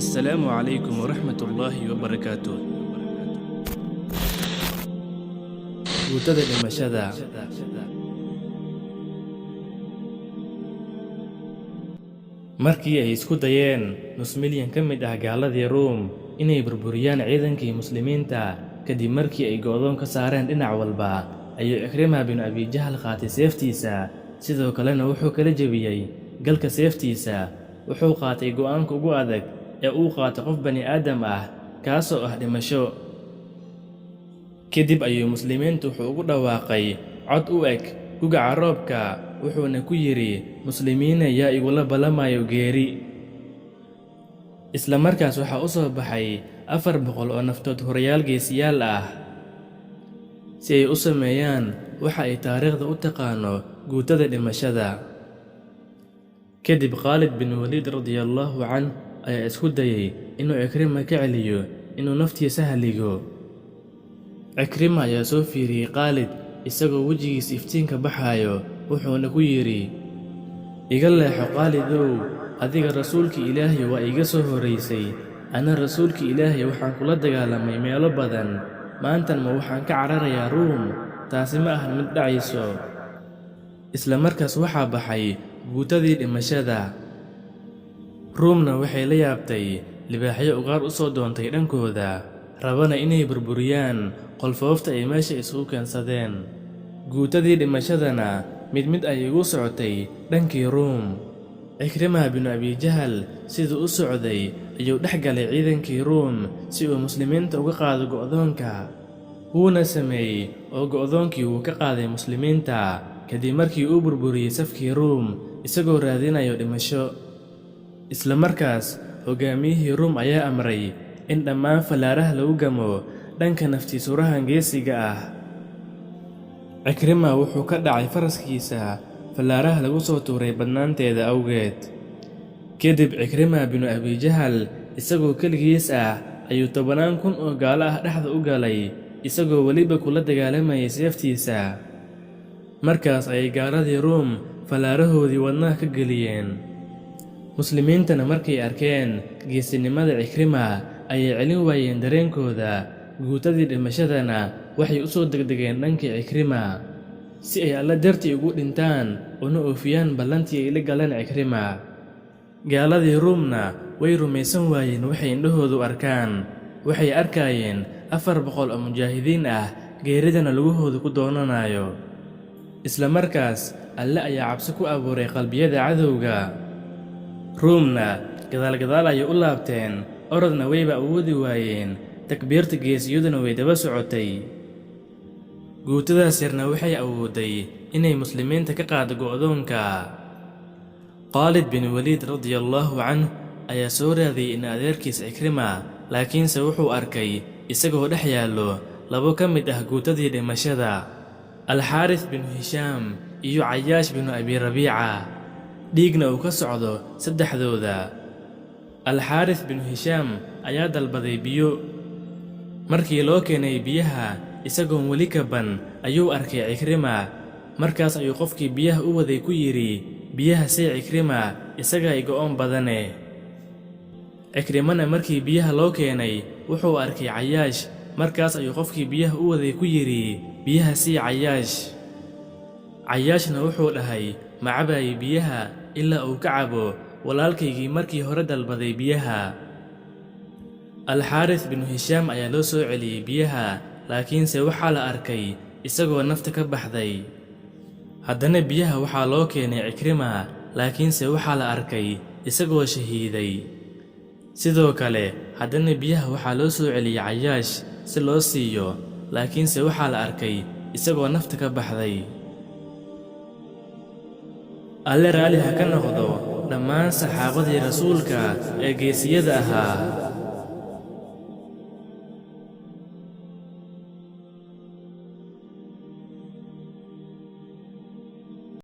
Assalaamu calaykum waraxmatullaahi wabarakaatuh. Guutada dhimashada. Markii ay isku dayeen nus milyan ka mid ah gaaladii Ruum inay burburiyaan ciidankii Muslimiinta kadib markii ay go'doon ka saareen dhinac walba, ayuu Cikrimah binu Abi Jahl qaatay seeftiisa, sidoo kalena wuxuu kala jebiyey galka seeftiisa. Wuxuu qaatay go'aanka ugu adag ee uu qaato qof bani'aadam ah, kaasoo ah dhimasho. Kadib ayuu Muslimiinta wuxuu ugu dhawaaqay cod u eg gugaca roobka, wuxuuna ku yidhi, Muslimiiney, yaa igula ballamayo geeri? Isla markaas waxaa u soo baxay 400 oo naftood hurayaal geesiyaal ah si ay u sameeyaan waxa ay taariikhda u taqaano guutada dhimashada. Kadib Khaalid bin Waliid radiyallahu canh ayaa isku dayay inuu Cikrima ka celiyo inuu naftiisa halligo. Cikrima ayaa soo fiiriyey Khaalid isagoo wejigiisa iftiinka baxayo, wuxuuna ku yidhi, Iga leexo Khaalidow, adiga rasuulkii Ilaahay waa iiga soo horraysay, anna rasuulkii Ilaahay waxaan kula dagaalamay meelo badan, maantan ma waxaan ka cararayaa Ruum? Taasi ma ahan mid dhacayso. Isla markaas waxaa baxay guutadii dhimashada. Ruumna waxay la yaabtay libaaxyo ugaar u soo doontay dhankooda, rabana inay burburiyaan qolfoofta ay meesha isugu keensadeen. Guutadii dhimashadana mid mid ayay ugu socotay dhankii Ruum. Cikrimah binu Abi Jahal siduu u socday ayuu dhex galay ciidankii Ruum si uu Muslimiinta uga qaado go'doonka. Wuuna sameeyey oo go'doonkii wuu ka qaaday Muslimiinta kadib markii uu burburiyey safkii Ruum isagoo raadinayo dhimasho. Isla markaas hoggaamiyihii Ruum ayaa amray in dhammaan fallaaraha lagu gamo dhanka naftiisurahan geesiga ah. Cikrima wuxuu ka dhacay faraskiisa fallaaraha lagu soo tuuray badnaanteeda awgeed. Kadib Cikrima binu Abi Jahal isagoo keligiis ah ayuu tobanaan kun oo gaalo ah dhexda u galay, isagoo weliba kula dagaalamayay seeftiisa. Markaas ayay gaaladii Ruum fallaarahoodii wadnaha ka geliyeen. Muslimiintana markay arkeen geesinimada Cikrima ayay celin waayeen dareenkooda, guutadii dhimashadana waxay u soo degdegeen dhankii Cikrima si ay Alle dartii ugu dhintaan una oofiyaan ballantii ay la galeen Cikrima. Gaaladii Ruumna way rumaysan waayeen waxay indhahoodu arkaan. Waxay arkaayeen 400 oo mujaahidiin ah geeridana lugahooda ku doonanayo. Isla markaas Alle ayaa cabsi ku abuuray qalbiyada cadowga. Ruumna gadaal gadaal ayay u laabteen, orodna wayba awoodi waayeen, takbiirta geesiyaduna way daba socotay. Guutadaas yarna waxay awooday inay Muslimiinta ka qaado go'doonka. Khaalid bin Waliid radiyallahu canh ayaa soo raadiyey in adeerkiis Cikrima, laakiinse wuxuu arkay isagoo dhex yaallo labo ka mid ah guutadii dhimashada, Alxaarith binu Hishaam iyo Cayaash binu Abi Rabiica, dhiigna uu ka socdo saddexdooda. Alxaarith binu Hishaam ayaa dalbaday biyo. Markii loo keenay biyaha isagoon weli kaban ayuu arkay Cikrima. Markaas ayuu qofkii biyaha u waday ku yidhi, Biyaha sii Cikrima, isagaa iga oon badane. Cikrimana markii biyaha loo keenay wuxuu arkay Cayaash. Markaas ayuu qofkii biyaha u waday ku yidhi, Biyaha sii Cayaash. Cayaashna wuxuu dhahay, Ma cabayo biyaha ilaa uu ka cabo walaalkaygii markii hore dalbaday biyaha. Alxaarith binu Hishaam ayaa loo soo celiyey biyaha, laakiinse waxaa la arkay isagoo nafta ka baxday. Haddana biyaha waxaa loo keenay Cikrima, laakiinse waxaa la arkay isagoo shahiiday. Sidoo kale haddana biyaha waxaa loo soo celiyey Cayaash si loo siiyo, laakiinse waxaa la arkay isagoo nafta ka baxday. Alle raalli ha ka noqdo dhammaan saxaabadii rasuulka ee geesiyada ahaa.